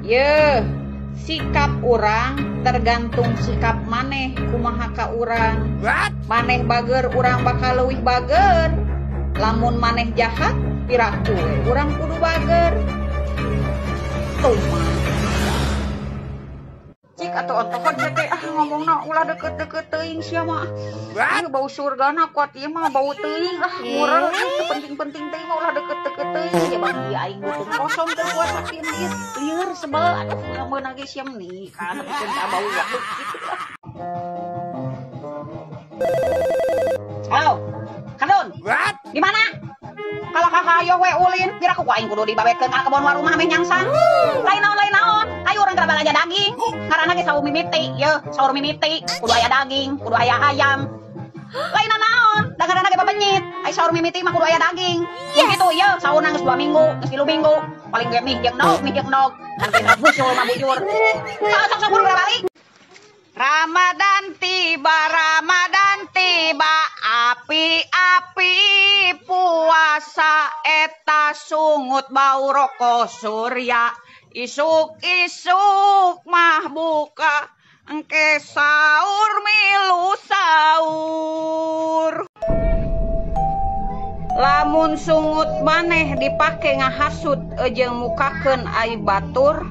Yeuh, sikap urang tergantung sikap maneh kumaha ka urang. Maneh bager urang bakal leuwih bager. Lamun maneh jahat piraku we urang kudu bager. Tuh mah. Cik atuh ontohon teh ah ngomongna ulah deket-deket teuing sia mah. Ieu bau surgana kuat ieu mah bau teuing ah murel teu penting-penting teuing mah ulah deket-deket teuing ya bang ieu aing beuteung kosong teu kuat sakieu ieu lieur sebel aduh ngameunang ge sia meni kana pikeun ka bau waktu kitu ah. Halo, Kardun. Di mana? Kalau kakak ayo we ulin, piraku ku aing kudu dibabetkeun ka kebon warung mah meh nyangsang. Lain naon. Ayo urang geura balanja daging. Ngaranna ge saur mimiti, yeuh, saur mimiti, kudu aya daging, kudu aya ayam. Lain naon, daganganna ge babenyit. Ai saur mimiti mah kudu aya daging. Yes. Gitu yeuh, saurna geus 2 minggu, geus 3 minggu. Paling ge mie jeung endog, mie jeung endog. Kan teh busul mah bujur. Sok-sok buru balik. Ramadan tiba, api-api puasa eta sungut bau rokok surya, isuk-isuk mah buka, engke sahur milu sahur. Lamun sungut maneh dipake ngahasut jeung mukakeun ai batur,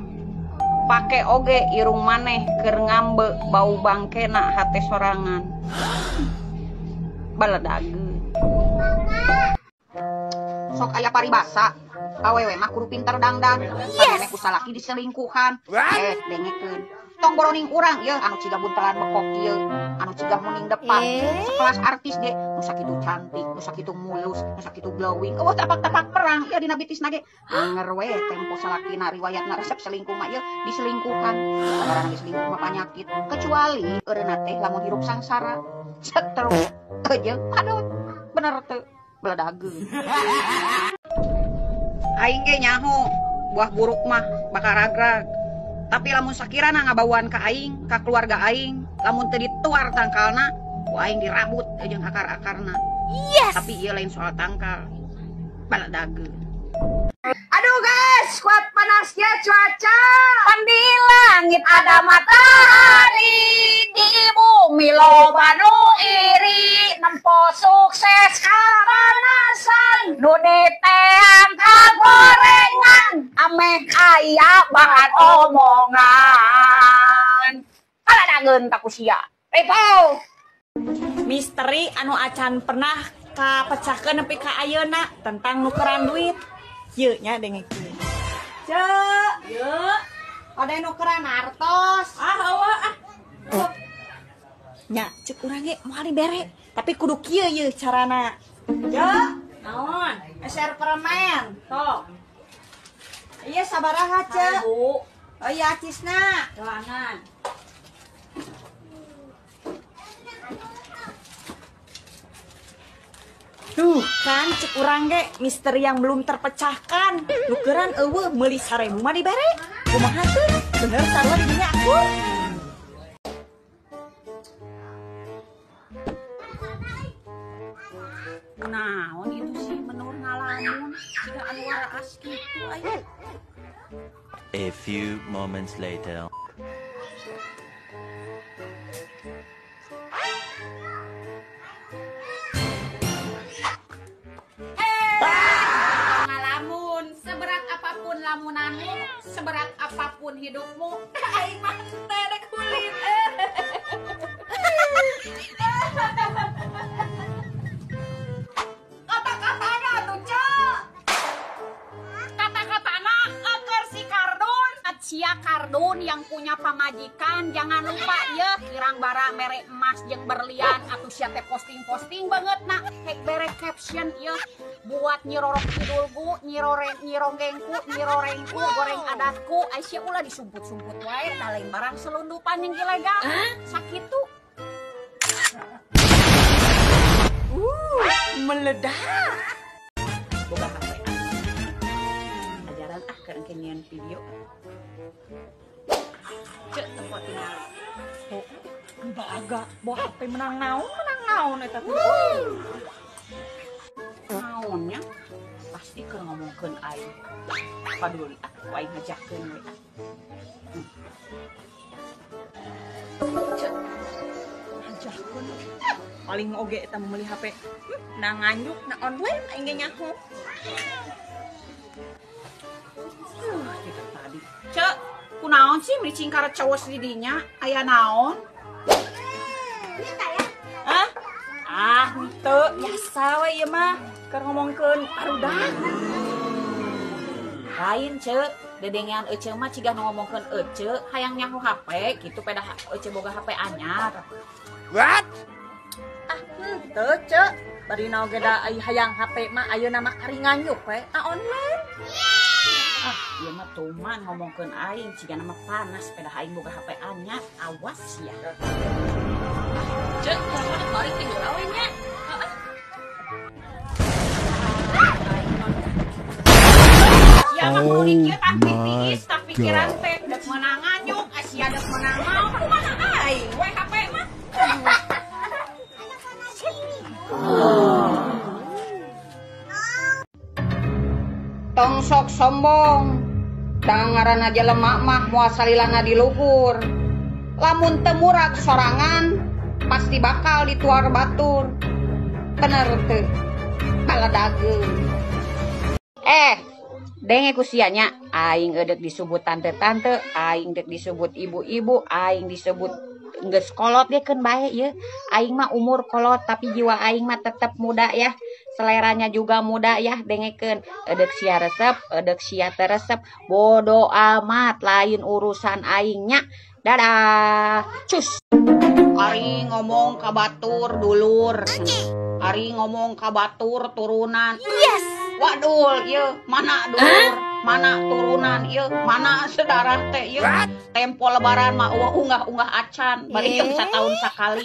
pake oge irung maneh keur ngambe bau bangkena hate sorangan. Baledageun. Sok aya paribasa, awewe mah kudu pinter dangdan. Samemeh ku salaki diselingkuhan. Dengekeun. Tong boroning urang yeuh anu ciga buntelan bekok ieu, anu ciga muning depan. Sekelas artis ge, nu sakitu cantik, nu sakitu mulus, nu sakitu glowing. Eueuh tapak-tapak perang ieu dina bitisna ge. Anger we tempo salakina riwayatna resep selingkuh mah ieu diselingkuhan. Ngaranna ge selingkuh mah panyakit. Kecuali eureunna teh lamun hirup sangsara. Stroke jeung aduh bener teu beledageun. Aing ge nyaho buah buruk mah bakal ragrag. Tapi lamun sakirana ngabauan ka aing, ka keluarga aing, lamun teu dituar tangkalna, ku aing dirabut jeung akar-akarna. Yes. Tapi ieu lain soal tangkal. Baledageun. Aduh guys, kuat panasnya cuaca. Pan di langit ada matahari, di bumi loba nu iri, nempo sukses karanasan, nu diteang kagorengan, ameh aya bahan omongan. Baledageun ta ku sia. Ripo. Misteri anu acan pernah kapecahkeun nepi ka ayeuna tentang nukeran duit. Ieu nya dengekeun. Ceu, yeuh. Ada nukeran artos. Ah, eueuh ah. Nya, ceuk urang ge moal dibere, tapi kudu kieu yeuh carana. Ceu, naon? Eser permen. Sok. Iya sabaraha, Ceu? Bu. Oh iya acisna. Doangan. Duh, kan cek urang ge misteri yang belum terpecahkan. Nukeran eueuh meuli 1000 mah dibere. Kumaha teu? Bener sarua di dinya aku. Naon itu sih menur ngalamun siga anu waraas kitu aya. A few moments later. Ngalamun seberat apapun lamunanmu, seberat apapun hidupmu, aing mah teu rek kulit. Kata-katana tuh, Cek. Kata-katana eukeur si Kardun, sia Kardun yang punya pamajikan, jangan lupa ya kirang barang mere emas jeung berlian atuh sia teh posting-posting banget nah hek bere caption ya buat nyirorok kidulgu, nyiroreng nyironggengku, nyirorengku, goreng adatku, aisyah ulah disumput-sumput wae da lain barang selundupan yang ilegal. Sakitu. Meledak. Boga HP. Ajaran ah keur engke nyieun video. Cek tempat tinggal. Oh, baga, bawa HP menang naon eta teh. Naonnya? Pasti keur ngomongkeun aing. Paduli ah, aing ngajakeun we ah. Cek. Ngajakeun. Paling oge eta meuli HP. Na nganjuk, na online aing ge nyaho. Kita tadi. Cek, kunaon sih meuli cingkara cowos di dinya? Aya naon? Hah? Ah, henteu biasa we ieu mah. Keur ngomongkeun barudak. Lain, Cek. Dedengean ece mah ciga nu ngomongkeun ece hayang nyaho HP gitu pedah ece boga HP anyar. What? Ah, henteu, Cek. Bari naon ge da hayang HP mah ayeuna mah kari nganyuk we na online. Ah, ieu mah tuman ngomongkeun aing ciga mah panas pedah aing boga HP anyar. Awas ya. Cek, kumaha balik teh heula we nya. Heeh. Sia mah kudu kieu tah tiis tah pikiran teh dek meunang nganyuk, sia dek meunang naon kumaha aing we HP mah. Tong sok sombong. Tang ngaranna jelema mah moal salilana di luhur. Lamun teu murag sorangan pasti bakal dituar batur. Bener teu? Baladageun. Denge ku sia nya, aing eudek disebut tante-tante, aing dek disebut ibu-ibu, aing disebut geus kolot ge keun bae ieu. Aing mah umur kolot tapi jiwa aing mah tetep muda ya. Seleranya juga muda ya, dengekeun. Eudek sia resep, eudek sia teu resep, bodo amat lain urusan aing nya. Dadah. Cus. Ari ngomong ka batur dulur. Ari ngomong ka batur turunan. Yes. Waduh, ieu mana dulur, mana turunan ieu, mana sedarah teh ieu. Tempo lebaran mah eueuh unggah-unggah acan, bari jeung sataun sakali.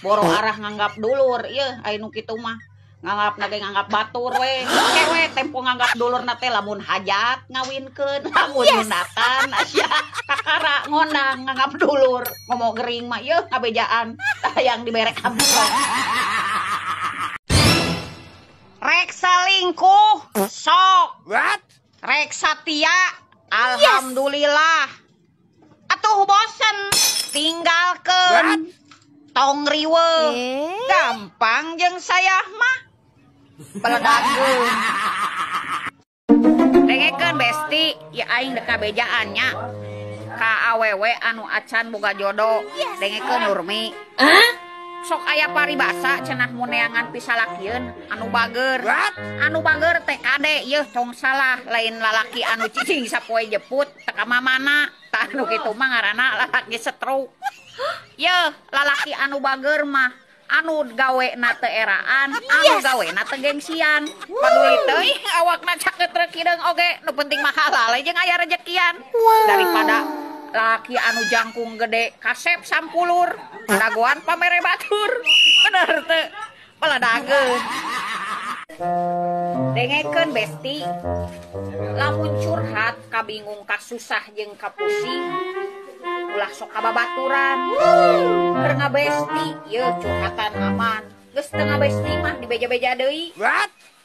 Boro arah nganggap dulur ieu aya nu kitu mah. Nganggapna ge nganggap batur we. Oke we tempo nganggap dulurna teh lamun hajat ngawinkeun, lamun nyunatan sia kakara ngondang nganggap dulur. Ngomong gering mah ieu ngabejaan hayang dibere amplop. Rek selingkuh sok. What? Rek satia alhamdulillah. Atuh bosen tinggalkeun. Tong riweuh. Gampang jeung saya mah. Beledageun. Dengekeun besti, ya aing dek kabejaan nya. Ka awewe anu acan boga jodoh. Dengekeun Nurmi. Sok aya paribasa cenah muneangan pisalakieun anu bager. Anu bager teh kade yeuh tong salah lain lalaki anu cicing sapoe jeput teu ka mamana. Tah nu kitu mah ngaranna lalaki stroke. Yeuh lalaki anu bager mah anu gawena teu eraan, anu gawena teu gengsian. Paduli teuing awakna caket rek hideung oge, nu penting mah halal jeung aya rejekian. Daripada laki anu jangkung gede kasep sampulur dagoan pamere batur. Bener teu? Baladageun. Dengekeun besti, lamun curhat kabingung kasusah jeung kapusing ulah sok kababaturan. Keur ngabesti yeuh curhatan aman, geus teu ngabesti mah dibeja-beja deui.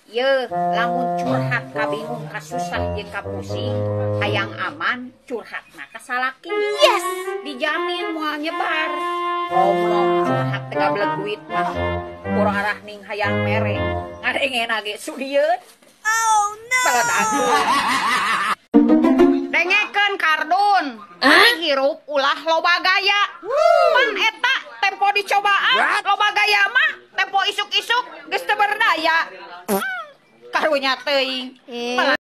Yeuh lamun curhat kabingung kasusah jeung kapusing hayang aman curhatna ka salaki. Yes. Dijamin moal nyebar. Ngomong curhat teu gableg duit mah kurang arah ning hayang mere ngadengena ge sudieun. Oh no. Baladageun. Dengekeun kardun. Hirup ulah loba gaya. Pan eta tempo dicobaan loba gaya mah tempo isuk-isuk geus teu berdaya. Karunya teuing.